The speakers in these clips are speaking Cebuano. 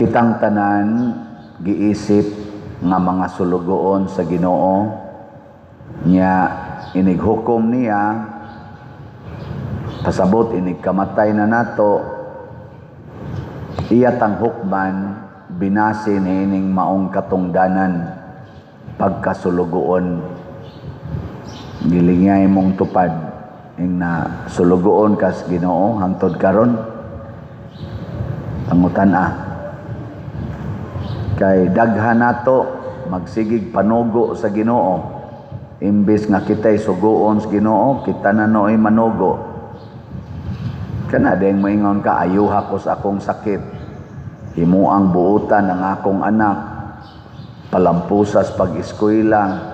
Kitang tanan giisip nga mga sulugoon sa Ginoo nya, inig hukom niya, pasabot inig kamatay na nato, iya tang hukman binase niining maong katungdanan, pagkasulugoon. Gilingay mong tupad ing na sulugoon kas Ginoo hangtod karon? Pangutan-a kay daghan nato magsigig panugo sa Ginoo. Imbes nga kita'y suguon sa Ginoo, kita na nooy manugo. Kana ding moingon ka, "Ayuha ko sa akong sakit, himuang buutan ang akong anak, palampusas pag-eskwela."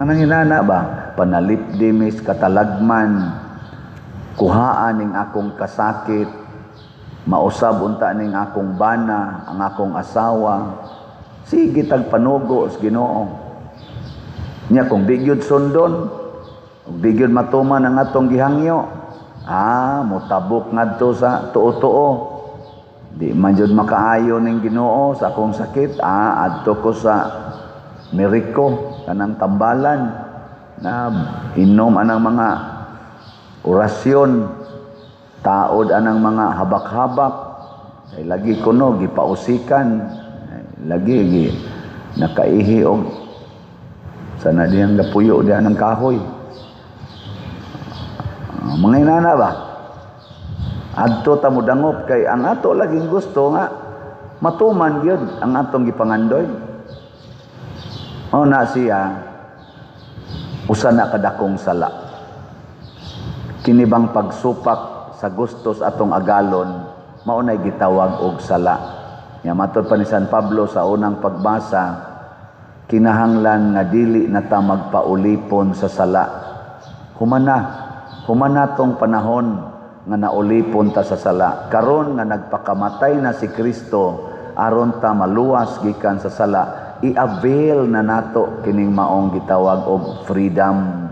Anang inana ba? "Panalipdi mis katalagman, kuhaan ning akong kasakit, mausab unta ning akong bana, ang akong asawa." Sige tag panugo sa Ginoo. Nya kung di gyud sundon, ug di gyud matuman ang atong gihangyo, mutabok ngadto sa tuo-tuo. "Di man jud makaayo ning Ginoo sa akong sakit, adto ko sa Meriko, kanang tambalan na inom anang mga orasyon, taod anang mga habak-habak, ay lagi kuno gipausikan, ay, lagi gi nakaihi og sana diyang gapuyo diyan ng kahoy." Mga inana ba? Adto ta mo dangop kay ang ato laging gusto nga matuman gyud ang atong gipangandoy. O na siya usa na kadakong sala. Kini bang pagsupak sa gusto sa atong agalon, mao nay gitawag og sala. Nya matod pa ni San Pablo sa unang pagbasa, kinahanglan nga dili na ta magpaulipon sa sala. Humana, humana tong panahon nga naulipon ta sa sala. Karon nga nagpakamatay na si Kristo aron ta maluwas gikan sa sala, i-avail na nato kining maong gitawag og freedom.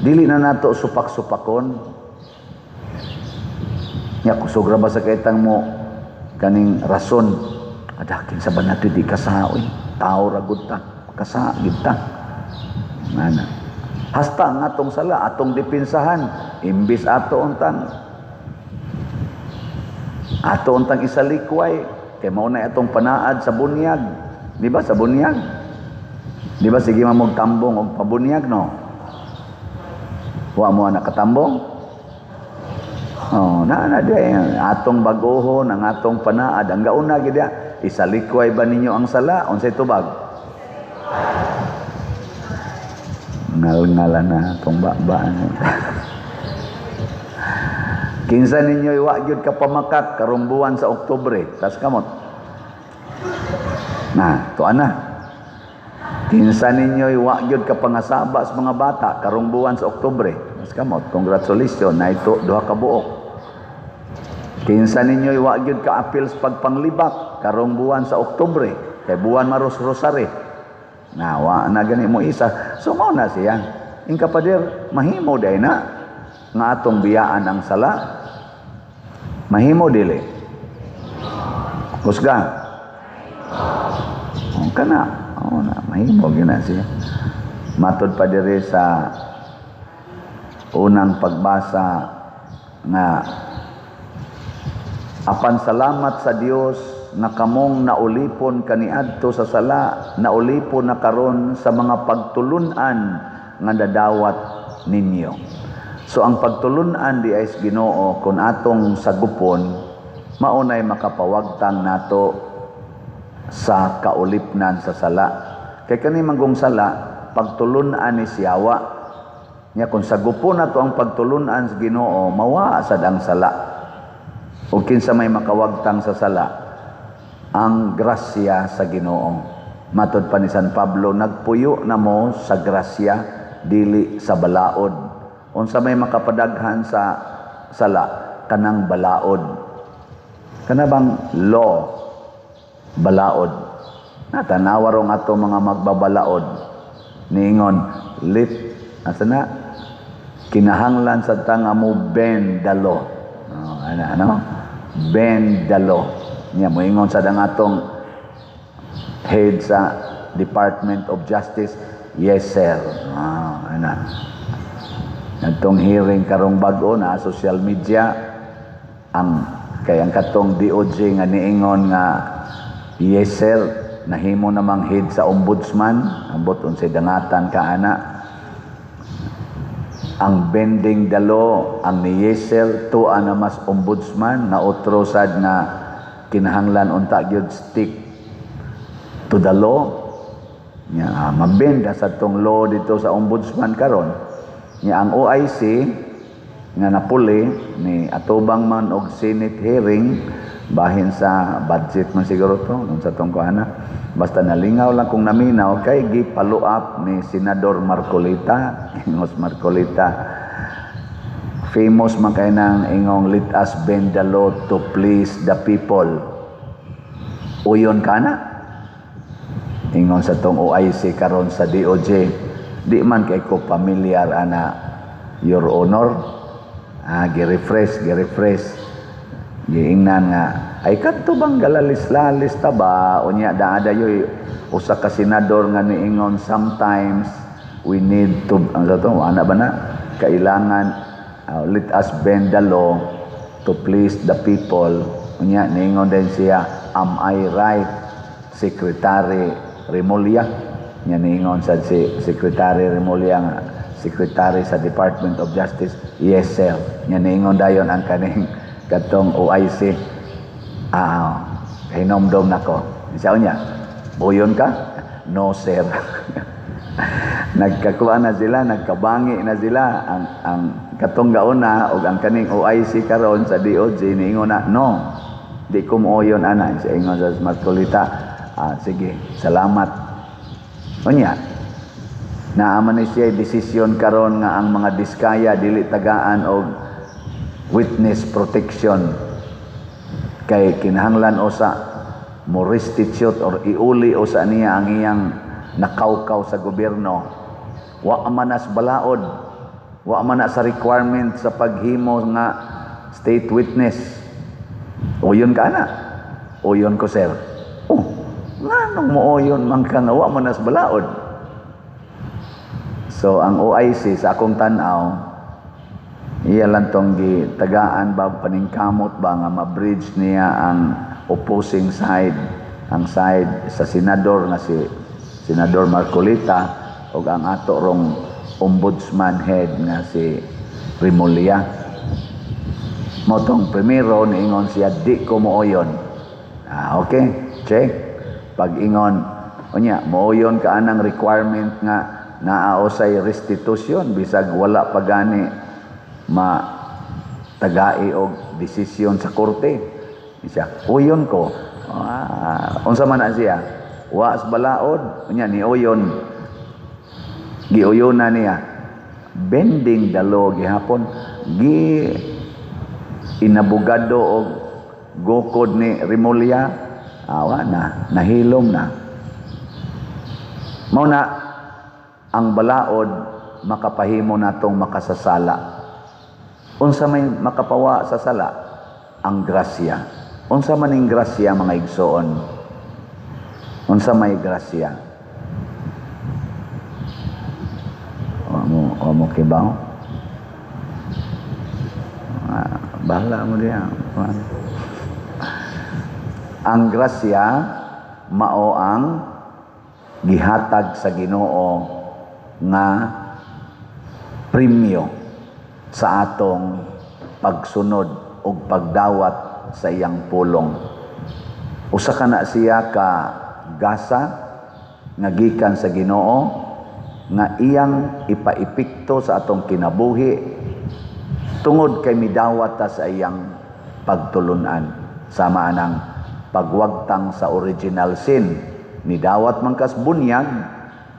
Dili na nato supak-supakon. Nya kusog ra ba sa kaitang mo kaning rason, "Adakin sa ba nato di kasa oy, tao ra gud ta, kasa gid ta." Ngana. Hasta ang atong sala, atong depensahan, imbis ato untang isalikway kay mao na atong panaad sa bunyag. Di ba sa bunyag? Di ba sige man mog tambong og pabunyag, no? Wa mo nakatambong? Oh, na na di atong baguhon ang atong panaad. Ang gauna gid, "Isalikway ba ninyo ang sala?" Unsay tubag? Ngal-ngala na atong ba. Kinsa ninyo wa gyud ka pamakak karong buwan sa Oktubre? Tas kamot. Na, tuan na. Kinsa ninyo wa gyud ka pangasaba sa mga bata karong buwan sa Oktubre? Tas kamot. Congratulations na ito duha ka buok. Kinsa ninyo wa gyud ka apil sa pagpanglibak karong buwan sa Oktubre? Kay buwan maros rosary. Na wa na gani mo isa. So mao na siya. Ingka pader, mahimo day na nga atong biyaan ang sala. Mahimo dili? Kusga. Oh, kana. Oh, na mahimo gyud na siya. Matod pa diri sa unang pagbasa nga apan salamat sa Dios nga kamong naulipon kaniadto sa sala, naulipon na karon sa mga pagtulunan nga dadawat ninyo. So ang pagtulunan di ay sa Ginoo, kung atong sagupon, maunay makapawagtang nato sa kaulipnan sa sala. Kay kani manggong sala, pagtulunan ni siyawa. Nya kung sagupon nato ang pagtulunan sa Ginoo, mawa sad ang sala. O kinsa may makawagtang sa sala? Ang grasya sa Ginoo. Matod pa ni San Pablo, nagpuyo na mo sa grasya, dili sa balaod. Unsa may makapadaghan sa sala? Kanang balaod. Kana bang law? Balaod. Natanawa rong ato mga magbabalaod. Niingon, lit, asa na? Kinahanglan sa tanga mo bend the law. Oh, ano, ano? Bend the law. Nya moingon sa ang atong head sa Department of Justice, "Yes, sir." Ah, ana. Nagtong hearing karong bag-o na social media, ang kay ang katong DOJ nga niingon nga "Yes, sir," nahimo namang head sa ombudsman. Ambot unsay dangatan ka ana. Ang bending the law, ang ni "Yes, sir" tuwa na mas ombudsman nga otro sad nga kinahanglan unta gyud stick to the law. Nya mabenda sa tong law dito sa ombudsman karon. Nya ang OIC nga napuli ni atubang man og Senate hearing bahin sa budget man siguro to unsa tong kuana, basta nalingaw lang kung naminaw kay gi-follow up ni Senador Marcoleta. Ingos Marcoleta, famous man kay nang ingong "Let us bend the law to please the people." "Uyon ka na?" Ingon sa tong OIC karon sa DOJ, "Di man kay ko familiar ana, Your Honor." Ah, gi-refresh, giingnan nga ay kadto bang galalis-lalis ta ba. Unya daa dayoy usa ka senador nga niingon, "Sometimes we need to," ang sa to, ana ba na kailangan, "Let us bend the law to please the people." Unya niingon din siya, "Am I right, Secretary Remulla?" Nya niingon sa si Secretary Remulla nga Secretary sa Department of Justice, "Yes, sir." Nya niingon dayon ang kaning katong OIC, "Ah, hinomdom nako." Siya niya, "Uyon ka?" "No, sir." Nagkakuha na sila, nagkabangi na sila. Ang katong gauna og ang kaning OIC karon sa DOJ niingon na, "No, di ko mooyon ana." Siya ingon sa Marcoleta, "Ah, sige, salamat." Unya, naaman ni siya desisyon karon nga ang mga Diskaya dili tagaan og witness protection kay kinahanglan osa mo restitute or iuli osa niya ang iyang nakawkaw sa gobyerno. Wa man nas balaod, wa man na sa requirement sa paghimo nga state witness. "Uyon ka na?" "Uyon ko, sir." Oh, nganong mooyon man ka nga wa man nas balaod? So ang OIC, sa akong tan-aw, iya lang tong gitagaan ba, paningkamot ba nga ma-bridge niya ang opposing side, ang side sa senador nga si Senador Marcoleta ug ang ato rong ombudsman head nga si Remulla. Mao tong primero niingon siya, "Di ko mooyon." Ah, okay, check. Pag ingon unya, mooyon ka anang requirement nga naa usay restitution bisag wala pa gani ma tagai og desisyon sa korte. Siya, "Uyon ko." Ah, unsa man na siya? Wa sa balaod, unya ni uyon. Giuyon na niya. Bending the law gihapon, gi inabogado og gukod ni Remulla, awa na, nahilom na. Mao na ang balaod makapahimo natong makasasala. Unsa may makapawa sa sala? Ang grasya. Unsa man ning grasya, mga igsoon? Unsa may grasya? Wa mo kibaw? Ah, bahala mo diya. Ang grasya mao ang gihatag sa Ginoo nga premyo sa atong pagsunod ug pagdawat sa iyang pulong. Usa ka na siya ka gasa nga gikan sa Ginoo nga iyang ipaepekto sa atong kinabuhi tungod kay midawat ta sa iyang pagtulunan, sama anang pagwagtang sa original sin. Nidawat man kas bunyag.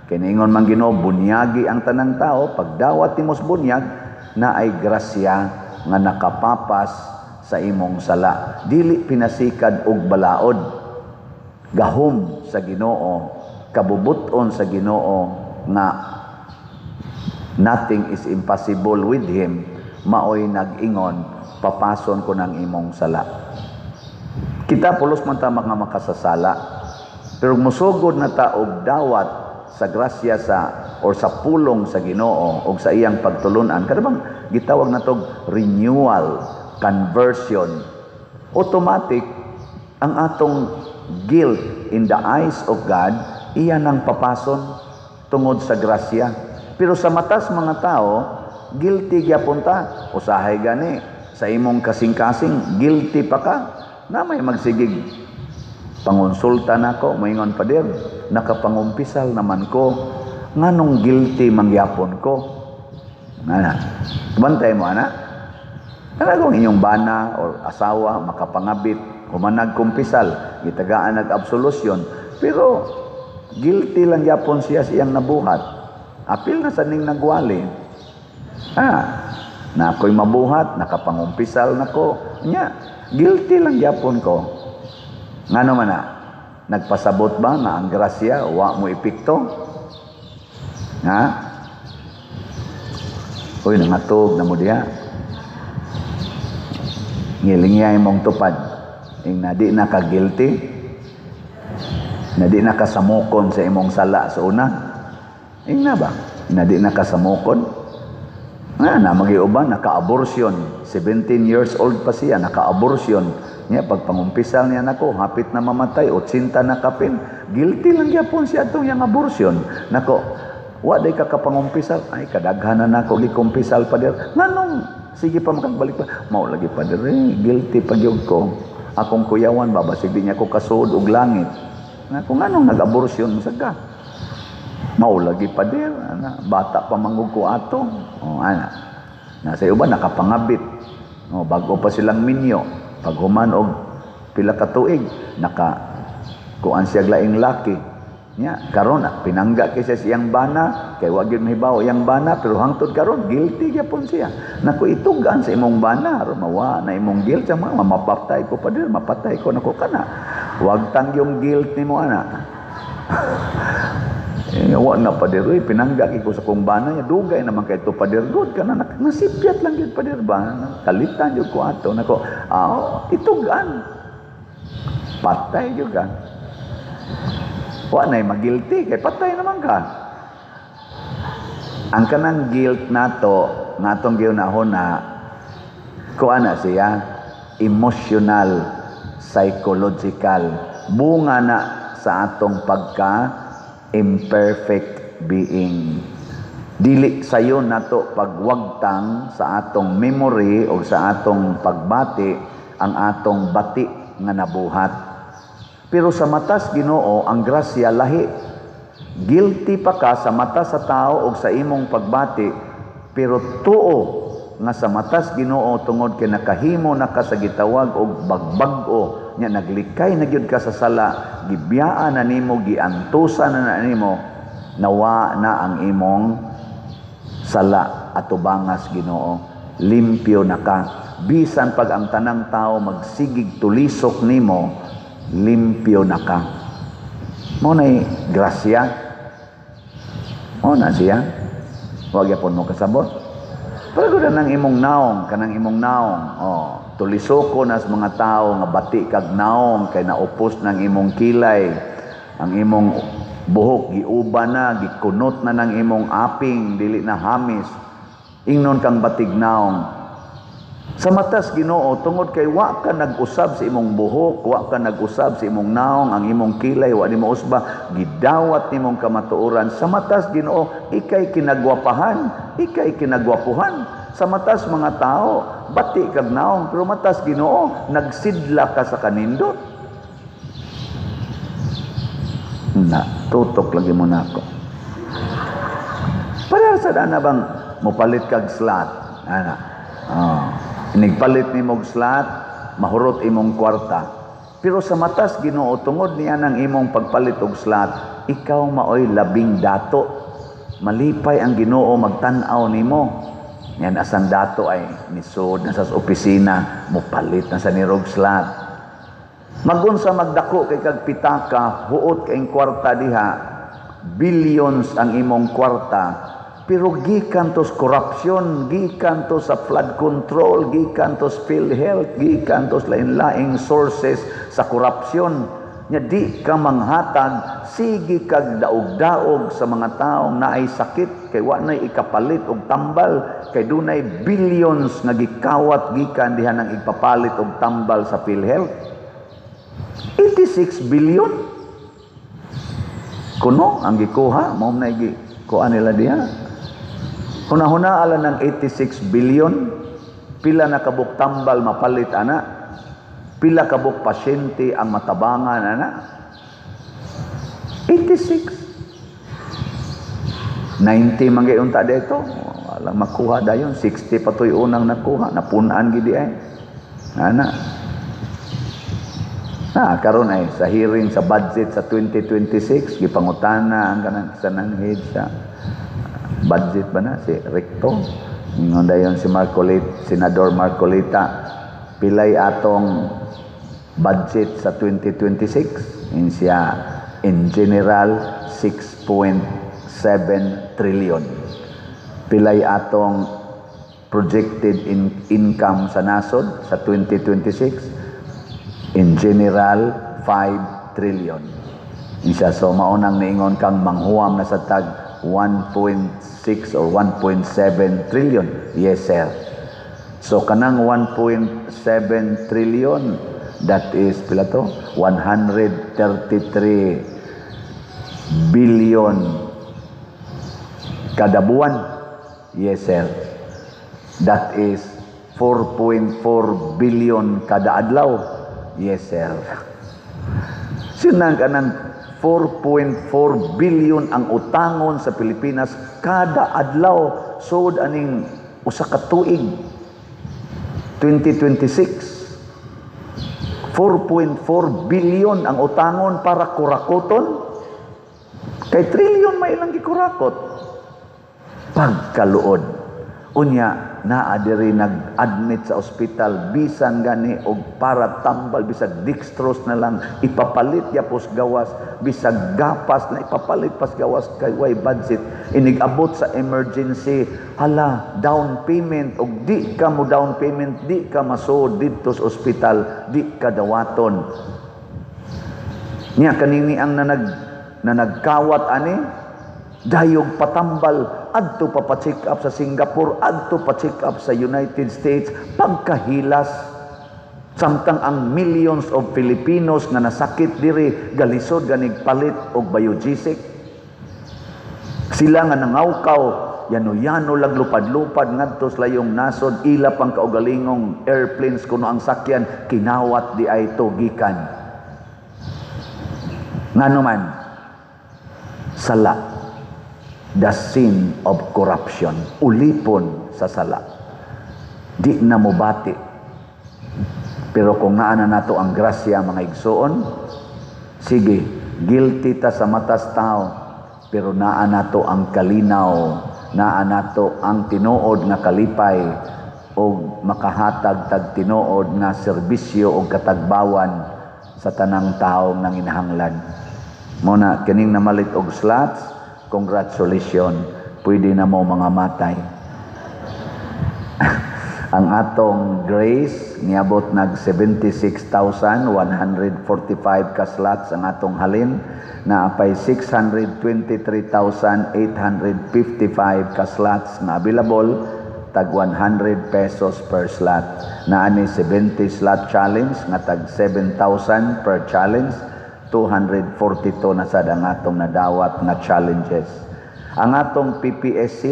Kay niingon man Ginoo, bunyagi ang tanang tao. Pagdawat nimos bunyag na ay grasya nga nakapapas sa imong sala, dili pinasikad og balaod, gahom sa Ginoo, kabubuton sa Ginoo nga nothing is impossible with Him, maoy nag-ingon, "Papason ko ng imong sala." Kita pulos man ta mga makasasala. Pero musugod na ta og dawat sa grasya sa or sa pulong sa Ginoo og sa iyang pagtulunan, kada bang gitawag natog renewal, conversion, automatic ang atong guilt in the eyes of God iya nang papason tungod sa grasya. Pero sa matas mga tao, guilty gyapon ta. Usahay gani sa imong kasing-kasing, guilty pa ka. Na may magsigig pangonsulta nako, moingon, "Pader, nakapangumpisal naman ko, nganong guilty mangyapon ko?" Ana, bantay mo ana. Kana kung inyong bana or asawa makapangabit, human nagkumpisal, gitagaan nag-absolution, pero guilty lang yapon siya sa iyang nabuhat. Apil na sa ning nagwali. Ah, na ako'y mabuhat, nakapangumpisal nako. Nya, guilty lang yapon ko. Ngano man na? Nagpasabot ba nga ang grasya wa mo epekto? Ha? Uy, nangatog na mo diha. Ngilingya imong tupad. Ing na di na ka guilty, na di na ka samukon sa imong sala sa una. Ing na ba? Na di na ka samukon? Nga na magiuban, naka-abortion. 17 years old pa siya, naka-abortion. Niya, pagpangumpisal niya nako, hapit na mamatay, 80 na kapin. Guilty lang gyapon siya atong yang abortion. Nako, wa day ka kapangumpisal. Ay, kadaghan na nako gikumpisal, pader. Nganong sige pa makagbalik pa? Mao lagi, pader, eh, guilty pa gyud ko. Akong kuyawan ba, basig di niya ko kasuod og langit. Nako, nganong nag-abortion sa ka? Mao lagi, pader, ana, bata pa mangug ko ato. Oh, ana. Nasa uban nakapangabit. Oh, bago pa silang minyo. Paghuman og pila ka tuig, naka kuan siya laing laki. Nya, karon pinangga kay siya siyang bana, kay wa gyud mahibaw iyang bana, pero hangtod karon guilty gyapon siya. Nako, itugan sa imong bana aron mawa na imong guilt sa mga mapatay ko, pader, mapatay ko. Nako, kana. Wag tang yung guilt nimo ana. Eh, wa na, pader, uy, pinangga ko sa kong bana niya, dugay naman kay to, pader, good kana nasipyat lang gyud, pader ba. Kalitan gyud ko ato. Nako, ah, itugan. Patay gyud ka. Wa nay magilty kay patay naman ka. Ang kanang guilt nato, ngatong giunahon na kuan na siya, emotional, psychological, bunga na sa atong pagka imperfect being. Dili sayon nato pagwagtang sa atong memory o sa atong pagbati ang atong bati nga nabuhat. Pero sa matas Ginoo, ang grasya lahi. Guilty pa ka sa mata sa tao o sa imong pagbati, pero tuo nga sa matas Ginoo, tungod kay nakahimo na ka sa gitawag og bagbag-o nya, naglikay na gyud ka sa sala, gibiyaan na nimo, giantusan na na nimo, nawa na ang imong sala atubangas Ginoo, limpyo na ka. Bisan pag ang tanang tao magsigig tulisok nimo, limpyo na ka. Mao nay grasya, mao na siya. Wa gyapon mo kasabot. Pero nang imong naong, kanang imong naong, oh, tulisoko na sa mga tao nga bati kag naong kay naupos ng imong kilay, ang imong buhok giuba na, gikunot na ng imong aping, dili na hamis. Ingnon kang batig naong. Sa matas Ginoo, tungod kay wa ka nag-usab sa imong buhok, wa ka nag-usab sa imong naong, ang imong kilay wa nimo usba, gidawat nimong kamatuoran. Sa matas Ginoo, ikay kinagwapahan, ikay kinagwapuhan. Sa matas mga tao, bati kag naong, pero matas Ginoo, nagsidla ka sa kanindot. Na, tutok lagi mo nako. Para sa dana bang mopalit kag slot, ana. Oh. Inigpalit nimo og slot, mahurot imong kwarta. Pero sa matas Ginoo, tungod niya ng imong pagpalit og slot, ikaw maoy labing dato. Malipay ang Ginoo magtan-aw nimo. Yan asan dato ay nisod na sa opisina, mopalit na sa nirog slot. Magunsa magdako kay kag pitaka, huot kay kwarta diha, billions ang imong kwarta. Pero gikan to sa corruption, gikan to sa flood control, gikan to sa PhilHealth, gikan to sa lain-laing sources sa corruption. Nya di ka manghatag, sige kag daog-daog sa mga taong naay sakit kay wa nay ikapalit og tambal, kay dunay billions nga gikawat gikan diha nang ipapalit og tambal sa PhilHealth. 86 billion kuno ang gikuha, mao na gikuha nila diha. Huna-huna ala ng 86 billion, pila na kabuk tambal mapalit ana? Pila kabuk pasyente ang matabangan ana? 86, 90 man gyud unta dito, walang makuha dayon. 60 pa to'y unang nakuha, napun-an gid ay ana. Na karon ay sa hearing sa budget sa 2026, gipangutana ang kanang sa head sa budget ba na si Recto. Ingon dayon si Marcoleta, Senador Marcoleta, "Pilay atong budget sa 2026?" In siya, "In general, 6.7 trillion." "Pilay atong projected income sa nasod sa 2026?" "In general, 5 trillion." Isa, "So maunang niingon kang manghuam na sa tag 1.6 or 1.7 trillion?" "Yes, sir." "So kanang 1.7 trillion, that is pila to? 133 billion kada buwan?" "Yes, sir." "That is 4.4 billion kada adlaw?" "Yes, sir." Sinang kanang 4.4 billion ang utangon sa Pilipinas kada adlaw sud aning usa ka tuig, 2026, 4.4 billion ang utangon para kurakoton, kay trillion may ilang gikurakot. Pagkaluod. Unya naa diri nag-admit sa ospital, bisan gani og para tambal, bisag dextrose na lang ipapalit ya pos gawas, bisag gapas na ipapalit pas gawas, kay way budget. Inig-abot sa emergency, hala, down payment, og di ka mo down payment, di ka masuod didto sa ospital, di ka dawaton. Nya kanini ang nanagkawat ani, dayog patambal, adto pa pa-check up sa Singapore, adto pa check up sa United States. Pagkahilas, samtang ang millions of Filipinos nga nasakit diri galisod ganig palit og Biogesic. Sila nga nangawkaw, yano-yano lag lupad-lupad ngadto sa layong nasod, ila pang kaugalingong airplanes kuno ang sakyan kinawat di ay to gikan. Ngano man? Sala, the sin of corruption, ulipon sa sala. Di na mobati. Pero kung naa na nato ang grasya, mga igsoon, sige, guilty ta sa matas tao, pero naa nato ang kalinaw, naa nato ang tinuod nga kalipay og makahatag tag tinuod nga serbisyo og katagbawan sa tanang tawo nanginahanglan. Mao na kining namalit og slots, congratulations, pwede na mo mga matay. Ang atong grace niabot nag 76,145 ka slots ang atong halin, na apay 623,855 ka slots na available, tag 100 pesos per slot. Naa ni 70 slot challenge nga tag 7,000 per challenge, 242 na sad ang atong nadawat nga challenges. Ang atong PPSC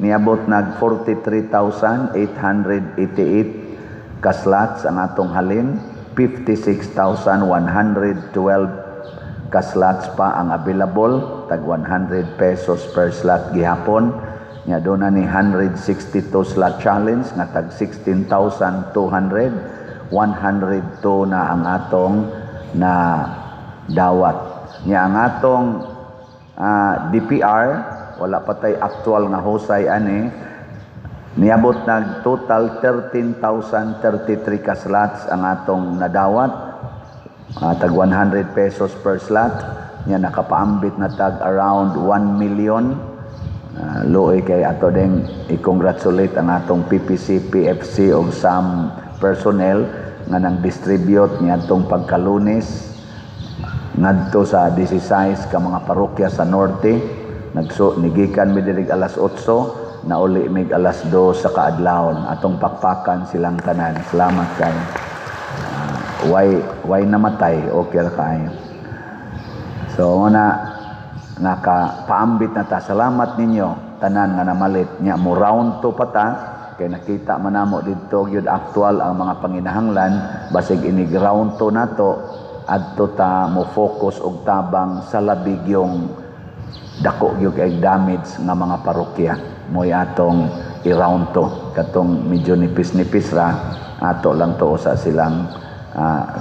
niabot nag 43,888 ka slots ang atong halin, 56,112 ka slots pa ang available, tag 100 pesos per slot gihapon. Nya doon na ni 162 slot challenge nga tag 16,200, 102 na ang atong na dawat. Nya ang atong DPR, wala pa tay actual nga husay ani, niabot nag total 13,033 ka slots ang atong nadawat, tag 100 pesos per slot. Nya nakapaambit na tag around 1 million Luoy kay ato ding i-congratulate ang atong PPC, PFC og some personnel nga nang distribute niadtong pagkalunes ngadto sa 16 ka mga parokya sa norte. Nagso nigikan mi diri alas 8, nauli mig alas 2 sa kaadlawon. Atong pakpakan silang tanan. Salamat kay way namatay, okay ra kaayo. So una naka paambit na ta. Salamat ninyo tanan nga namalit nya. Mo round 2 pa ta kay nakita man namo didto gyud aktual ang mga panginahanglan. Basig inig round 2 nato, adto ta mo focus og tabang sa labi gyung dako gyud kay damage nga mga parokya. Mo'y atong i-round 2. Katong medyo nipis-nipis ra, ato lang to sa silang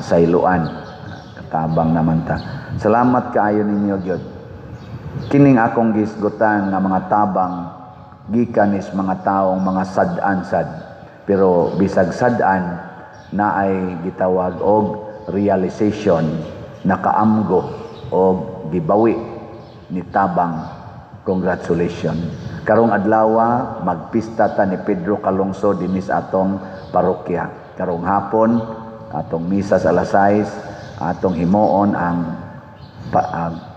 sayloan. Katabang naman ta. Salamat kaayo ninyo gyud. Kining akong gisgutan nga mga tabang gikan is mga taong mga sad-an sad, pero bisag sad-an, naay gitawag og realization, nakaamgo og gibawi ni tabang. Congratulations. Karong adlaw magpista ta ni Pedro Calungsod dinhi sa atong parokya. Karong hapon atong misa sa alas 6, atong himuon ang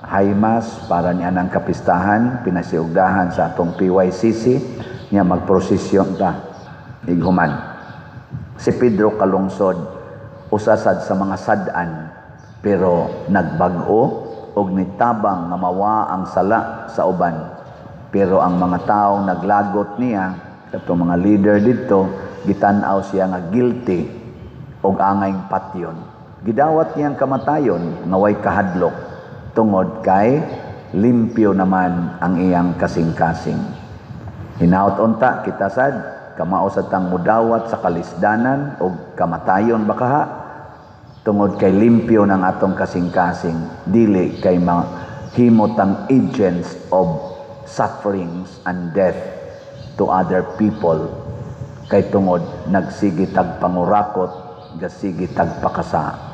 high mass para niya ng kapistahan, pinasiugdahan sa atong PYCC niya. Magprosesyon ta ighuman. Si Pedro Calungsod, usa sad sa mga sad-an, pero nagbag-o og nitabang nga mawa ang sala sa uban. Pero ang mga taong naglagot niya, katong mga leader didto, gitan-aw siya nga guilty og angay patyon. Gidawat niyang kamatayon nga way kahadlok tungod kay limpyo naman ang iyang kasing-kasing. Hinaut unta kita sad kamao sa tang mudawat sa kalisdanan og kamatayon bakaha tungod kay limpyo ng atong kasing-kasing, dili kay mahimo tang agents of sufferings and death to other people kay tungod nagsige tag pangurakot, gasige tag pakasa.